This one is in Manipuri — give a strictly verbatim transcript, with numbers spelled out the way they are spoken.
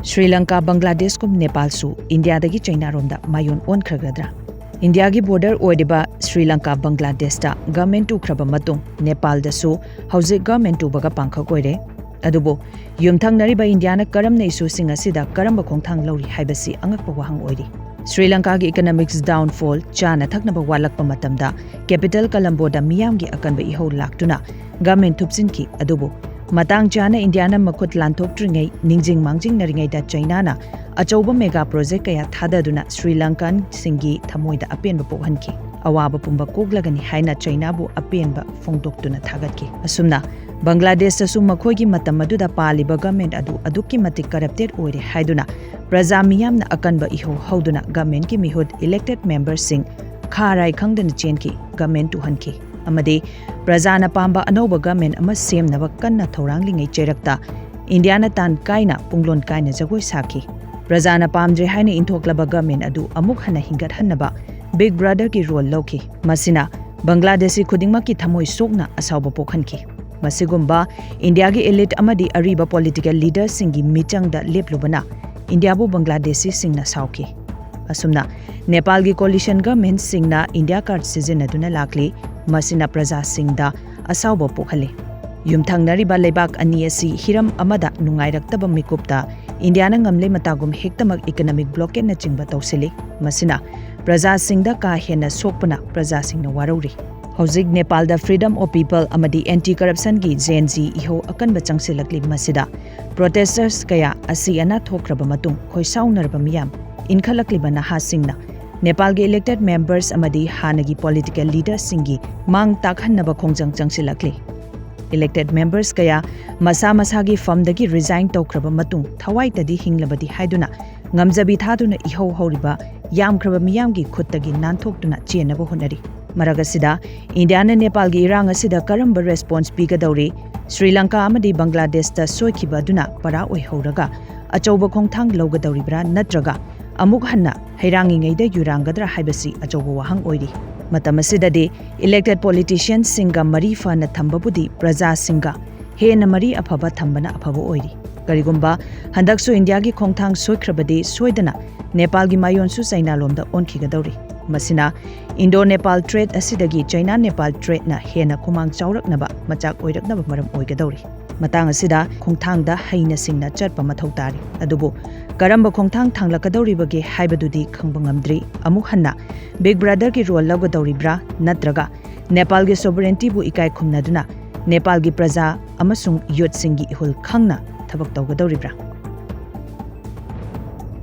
ꯁ꯭ꯔꯤ ꯂꯪꯀꯥ, ꯕꯪꯒ꯭ꯂꯥꯗꯦꯁꯀꯨꯝ ꯅꯦꯄꯥꯜꯁꯨ ꯏꯟꯗꯤꯌꯥꯗꯒꯤ ꯆꯩꯅꯥꯔꯣꯝꯗ ꯃꯥꯏꯌꯣꯟ ꯑꯣꯟꯈ꯭ꯔꯒꯗ꯭ꯔꯥ? ꯏꯟꯗꯤꯌꯥꯒꯤ ꯕꯣꯔꯗꯔ ꯑꯣꯏꯔꯤꯕ ꯁ꯭ꯔꯤ ꯂꯪꯀꯥ, ꯕꯪꯒ꯭ꯂꯥꯗꯦꯁꯇ ꯒꯚꯔꯟꯃꯦꯟꯠ ꯇꯨꯈ꯭ꯔꯕ ꯃꯇꯨꯡ ꯅꯦꯄꯥꯜꯗꯁꯨ ꯍꯧꯖꯤꯛ ꯒꯚꯔꯟꯃꯦꯟꯠ ꯇꯨꯕꯒ ꯄꯥꯡꯈꯛ ꯑꯣꯏꯔꯦ꯫ ꯑꯗꯨꯕꯨ ꯌꯨꯝꯊꯪꯅꯔꯤꯕ ꯏꯟꯗꯤꯌꯥꯅ ꯀꯔꯝꯅ ꯏꯁꯨꯁꯤꯡ ꯑꯁꯤꯗ ꯀꯔꯝꯕ ꯈꯣꯡꯊꯥꯡ ꯂꯧꯔꯤ ꯍꯥꯏꯕꯁꯤ ꯑꯉꯛꯄ ꯋꯥꯍꯪ ꯑꯣꯏꯔꯤ꯫ ꯁ꯭ꯔꯤ ꯂꯪꯀꯥꯒꯤ ꯏꯀꯅꯣꯃꯤꯛꯁ ꯗꯥꯎꯟꯐꯣꯜ, ꯆꯥꯅ ꯊꯛꯅꯕ ꯋꯥꯠꯂꯛꯄ ꯃꯇꯝꯗ ꯀꯦꯄꯤꯇꯦꯜ ꯀꯂꯝꯕꯣꯗ ꯃꯤꯌꯥꯝꯒꯤ ꯑꯀꯟꯕ ꯏꯍꯧ ꯂꯥꯛꯇꯨꯅ ꯒꯚꯔꯟꯃꯦꯟꯠ ꯊꯨꯞꯆꯤꯟꯈꯤ꯫ ꯑꯗꯨꯕꯨ ꯃꯇꯥꯡ ꯆꯥꯅ ꯏꯟꯗꯤꯌꯥꯅ ꯃꯈꯨꯠ ꯂꯥꯟꯊꯣꯛꯇ꯭ꯔꯤꯉꯩ, ꯅꯤꯡꯁꯤꯡ ꯃꯥꯡꯖꯤꯡꯅꯔꯤꯉꯩꯗ ꯆꯩꯅꯥꯅ ꯑꯆꯧꯕ ꯃꯦꯒꯥ ꯄ꯭ꯔꯣꯖꯦꯛ ꯀꯌꯥ ꯊꯥꯗꯗꯨꯅ ꯁ꯭ꯔꯤ ꯂꯪꯀꯟꯁꯤꯡꯒꯤ ꯊꯃꯣꯏꯗ ꯑꯄꯦꯟꯕ ꯄꯣꯛꯍꯟꯈꯤ꯫ ꯑꯋꯥꯕ ꯄꯨꯝꯕ ꯀꯣꯛꯂꯒꯅꯤ ꯍꯥꯏꯅ ꯆꯩꯅꯥꯕꯨ ꯑꯄꯦꯟꯕ ꯐꯣꯡꯗꯣꯛꯇꯨꯅ ꯊꯥꯒꯠꯈꯤ꯫ ꯑꯁꯨꯝꯅ ꯕꯪꯒ꯭ꯂꯥꯗꯦꯁꯇꯁꯨ ꯃꯈꯣꯏꯒꯤ ꯃꯇꯝ ꯑꯗꯨꯗ ꯄꯥꯜꯂꯤꯕ ꯒꯚꯔꯟꯃꯦꯟꯠ ꯑꯗꯨ ꯑꯗꯨꯛꯀꯤ ꯃꯇꯤꯛ ꯀꯔꯞꯇꯦꯗ ꯑꯣꯏꯔꯦ ꯍꯥꯏꯗꯨꯅ ꯄ꯭ꯔꯖꯥ ꯃꯤꯌꯥꯝꯅ ꯑꯀꯟꯕ ꯏꯍꯧ ꯍꯧꯗꯨꯅ ꯒꯚꯔꯟꯃꯦꯟꯠꯀꯤ ꯃꯤꯍꯨꯠ, ꯏꯂꯦꯛꯇꯦꯗ ꯃꯦꯝꯕꯔꯁꯤꯡ ꯈꯥ ꯔꯥꯏ ꯈꯪꯗꯅ ꯆꯦꯟꯈꯤ, ꯒꯚꯔꯟꯃꯦꯟꯠ ꯇꯨꯍꯟꯈꯤ꯫ ꯑꯃꯗꯤ ꯄ꯭ꯔꯖꯥꯅ ꯄꯥꯝꯕ ꯑꯅꯧꯕ ꯒꯚꯔꯟꯃꯦꯟꯠ ꯑꯃ ꯁꯦꯝꯅꯕ ꯀꯟꯅ ꯊꯧꯔꯥꯡꯂꯤꯉꯩ ꯆꯩꯔꯛꯇ ꯏꯟꯗꯤꯌꯥꯅ ꯇꯥꯟ ꯀꯥꯏꯅ ꯄꯨꯡꯂꯣꯟ ꯀꯥꯏꯅ ꯖꯒꯣꯏ ꯁꯥꯈꯤ꯫ ꯄ꯭ꯔꯖꯥꯅ ꯄꯥꯝꯗ꯭ꯔꯦ ꯍꯥꯏꯅ ꯏꯟꯊꯣꯛꯂꯕ ꯒꯚꯔꯟꯃꯦꯟꯠ ꯑꯗꯨ ꯑꯃꯨꯛ ꯍꯟꯅ ꯍꯤꯡꯒꯠꯍꯟꯅꯕ ꯕꯤꯒ ꯕ꯭ꯔꯗꯔꯒꯤ ꯔꯣꯜ ꯂꯧꯈꯤ꯫ ꯃꯁꯤꯅ ꯕꯪꯒ꯭ꯂꯥꯗꯦꯁꯤ ꯈꯨꯗꯤꯡꯃꯛꯀꯤ ꯊꯃꯣꯏ ꯁꯣꯛꯅ ꯑꯁꯥꯎꯕ ꯄꯣꯛꯍꯟꯈꯤ꯫ ꯃꯁꯤꯒꯨꯝꯕ ꯏꯟꯗꯤꯌꯥꯒꯤ ꯏꯂꯤꯠ ꯑꯃꯗꯤ ꯑꯔꯤꯕ ꯄꯣꯂꯤꯇꯤꯀꯦꯜ ꯂꯤꯗꯔꯁꯤꯡꯒꯤ ꯃꯤꯆꯪꯗ ꯂꯦꯞꯂꯨꯕꯅ ꯏꯟꯗꯤꯌꯥꯕꯨ ꯕꯪꯒ꯭ꯂꯥꯗꯦꯁꯤꯁꯤꯡꯅ ꯁꯥꯎꯈꯤ꯫ ꯑꯁꯨꯝꯅ ꯅꯦꯄꯥꯜꯒꯤ ꯀꯣꯂꯤꯁꯟ ꯒꯚꯔꯟꯃꯦꯟꯠꯁꯤꯡꯅ ꯏꯟꯗꯤꯌꯥ ꯀꯥꯔꯗ ꯁꯤꯖꯤꯟꯅꯗꯨꯅ ꯂꯥꯛꯂꯤ꯫ ꯃꯁꯤꯅ ꯄ꯭ꯔꯖꯥꯁꯤꯡꯗ ꯑꯁꯥꯎꯕ ꯄꯣꯛꯍꯜꯂꯤ꯫ ꯌꯨꯝꯊꯪꯅꯔꯤꯕ ꯂꯩꯕꯥꯛ ꯑꯅꯤ ꯑꯁꯤ ꯍꯤꯔꯝ ꯑꯃꯗ ꯅꯨꯡꯉꯥꯏꯔꯛꯇꯕ ꯃꯤꯀꯨꯞꯇ ꯏꯟꯗꯤꯌꯥꯅ ꯉꯝꯂꯦ ꯃꯇꯥꯒꯨꯝ ꯍꯦꯛꯇꯃꯛ ꯏꯀꯅꯣꯃꯤꯛ ꯕ꯭ꯂꯣꯀꯦꯗꯅꯆꯤꯡꯕ ꯇꯧꯁꯤꯜꯂꯤ꯫ ꯃꯁꯤꯅ ꯄ꯭ꯔꯖꯥꯁꯤꯡꯗ ꯀꯥ ꯍꯦꯟꯅ ꯁꯣꯛꯄꯅ ꯄ꯭ꯔꯖꯥꯁꯤꯡꯅ ꯋꯥꯔꯧꯔꯤ꯫ ꯍꯧꯖꯤꯛ ꯅꯦꯄꯥꯜꯗ ꯐ꯭ꯔꯤꯗꯝ ꯑꯣꯐ ꯄꯤꯄꯜ ꯑꯃꯗꯤ ꯑꯦꯟꯇꯤ ꯀꯔꯞꯁꯟꯒꯤ ꯖꯦꯟ ꯖꯤ ꯏꯍꯧ ꯑꯀꯟꯕ ꯆꯪꯁꯤꯜꯂꯛꯂꯤ꯫ ꯃꯁꯤꯗ ꯄ꯭ꯔꯣꯇꯦꯁꯇꯔꯁ ꯀꯌꯥ ꯑꯁꯤ ꯑꯅꯥ ꯊꯣꯛꯈ꯭ꯔꯕ ꯃꯇꯨꯡ ꯈꯣꯏꯁꯥꯎꯅꯔꯕ ꯃꯤꯌꯥꯝ ꯏꯟꯈꯠꯂꯛꯂꯤꯕ ꯅꯍꯥꯁꯤꯡꯅ ꯅꯦꯄꯥꯜꯒꯤ ꯏꯂꯦꯛꯇꯦꯗ ꯃꯦꯝꯕꯔꯁ ꯑꯃꯗꯤ ꯍꯥꯟꯅꯒꯤ ꯄꯣꯂꯤꯇꯤꯀꯦꯜ ꯂꯤꯗꯔꯁꯤꯡꯒꯤ ꯃꯥꯡ ꯇꯥꯛꯍꯟꯅꯕ ꯈꯣꯡꯖꯪ ꯆꯪꯁꯤꯜꯂꯛꯂꯤ꯫ ꯏꯂꯦꯛꯇꯦꯗ ꯃꯦꯝꯕꯔꯁ ꯀꯌꯥ ꯃꯁꯥ ꯃꯁꯥꯒꯤ ꯐꯝꯗꯒꯤ ꯔꯤꯖꯥꯏꯟ ꯇꯧꯈ꯭ꯔꯕ ꯃꯇꯨꯡ ꯊꯋꯥꯏꯇꯗꯤ ꯍꯤꯡꯂꯕꯗꯤ ꯍꯥꯏꯗꯨꯅ ꯉꯝꯖꯕꯤ ꯊꯥꯗꯨꯅ ꯏꯍꯧ ꯍꯧꯔꯤꯕ ꯌꯥꯝꯈ꯭ꯔꯕ ꯃꯤꯌꯥꯝꯒꯤ ꯈꯨꯠꯇꯒꯤ ꯅꯥꯟꯊꯣꯛꯇꯨꯅ ꯆꯦꯟꯅꯕ ꯍꯣꯠꯅꯔꯤ꯫ ꯃꯔꯛ ꯑꯁꯤꯗ ꯏꯟꯗꯤꯌꯥꯅ ꯅꯦꯄꯥꯜꯒꯤ ꯏꯔꯥꯡ ꯑꯁꯤꯗ ꯀꯔꯝꯕ ꯔꯦꯁꯄꯣꯟꯁ ꯄꯤꯒꯗꯧꯔꯤ? ꯁ꯭ꯔꯤ ꯂꯪꯀꯥ ꯑꯃꯗꯤ ꯕꯪꯒ꯭ꯂꯥꯗꯦꯁꯇ ꯁꯣꯏꯈꯤꯕ ꯑꯗꯨꯅ ꯄꯔꯥ ꯑꯣꯏꯍꯧꯔꯒ ꯑꯆꯧꯕ ꯈꯣꯡꯊꯥꯡ ꯂꯧꯒꯗꯧꯔꯤꯕ꯭ꯔꯥ, ꯅꯠꯇ꯭ꯔꯒ ꯑꯃꯨꯛ ꯍꯟꯅ ꯍꯩꯔꯥꯡꯉꯤꯉꯩꯗ ꯌꯨꯔꯥꯡꯒꯗ꯭ꯔꯥ ꯍꯥꯏꯕꯁꯤ ꯑꯆꯧꯕ ꯋꯥꯍꯪ ꯑꯣꯏꯔꯤ꯫ ꯃꯇꯝ ꯑꯁꯤꯗꯗꯤ ꯏꯂꯦꯛꯇꯦꯗ ꯄꯣꯂꯤꯇꯤꯁꯤꯌꯟꯁꯤꯡꯒ ꯃꯔꯤ ꯐꯅ ꯊꯝꯕꯕꯨꯗꯤ ꯄ꯭ꯔꯖꯥꯁꯤꯡꯒ ꯍꯦꯟꯅ ꯃꯔꯤ ꯑꯐꯕ ꯊꯝꯕꯅ ꯑꯐꯕ ꯑꯣꯏꯔꯤ꯫ ꯀꯔꯤꯒꯨꯝꯕ ꯍꯟꯗꯛꯁꯨ ꯏꯟꯗꯤꯌꯥꯒꯤ ꯈꯣꯡꯊꯥꯡ ꯁꯣꯏꯈ꯭ꯔꯕꯗꯤ ꯁꯣꯏꯗꯅ ꯅꯦꯄꯥꯜꯒꯤ ꯃꯥꯌꯣꯟꯁꯨ ꯆꯩꯅꯥꯂꯣꯝꯗ ꯑꯣꯟꯈꯤꯒꯗꯧꯔꯤ꯫ ꯃꯁꯤꯅ ꯏꯟꯗꯣ ꯅꯦꯄꯥꯜ ꯇ꯭ꯔꯦꯗ ꯑꯁꯤꯗꯒꯤ ꯆꯩꯅꯥ ꯅꯦꯄꯥꯜ ꯇ꯭ꯔꯦꯗꯅ ꯍꯦꯟꯅ ꯈꯨꯃꯥꯡ ꯆꯥꯎꯔꯛꯅꯕ ꯃꯆꯥꯛ ꯑꯣꯏꯔꯛꯅꯕ ꯃꯔꯝ ꯑꯣꯏꯒꯗꯧꯔꯤ꯫ ꯃꯇꯥꯡ ꯑꯁꯤꯗ ꯈꯣꯡꯊꯥꯡꯗ ꯍꯩꯅ ꯁꯤꯡꯅ ꯆꯠꯄ ꯃꯊꯧ ꯇꯥꯔꯤ꯫ ꯑꯗꯨꯕꯨ ꯀꯔꯝꯕ ꯈꯣꯡꯊꯥꯡ ꯊꯥꯡꯂꯛꯀꯗꯧꯔꯤꯕꯒꯦ ꯍꯥꯏꯕꯗꯨꯗꯤ ꯈꯪꯕ ꯉꯝꯗ꯭ꯔꯤ꯫ ꯑꯃꯨꯛ ꯍꯟꯅ ꯕꯤꯒ ꯕ꯭ꯔꯗꯔꯒꯤ ꯔꯣꯜ ꯂꯧꯒꯗꯧꯔꯤꯕ꯭ꯔꯥ, ꯅꯠꯇ꯭ꯔꯒ ꯅꯦꯄꯥꯜꯒꯤ ꯁꯣꯚꯔꯦꯟꯇꯤꯕꯨ ꯏꯀꯥꯏ ꯈꯨꯝꯅꯗꯨꯅ ꯅꯦꯄꯥꯜꯒꯤ ꯄ꯭ꯔꯖꯥ ꯑꯃꯁꯨꯡ ꯌꯨꯠꯁꯤꯡꯒꯤ ꯏꯍꯨꯜ ꯈꯪꯅ ꯊꯕꯛ ꯇꯧꯒꯗꯧꯔꯤꯕ꯭ꯔꯥ?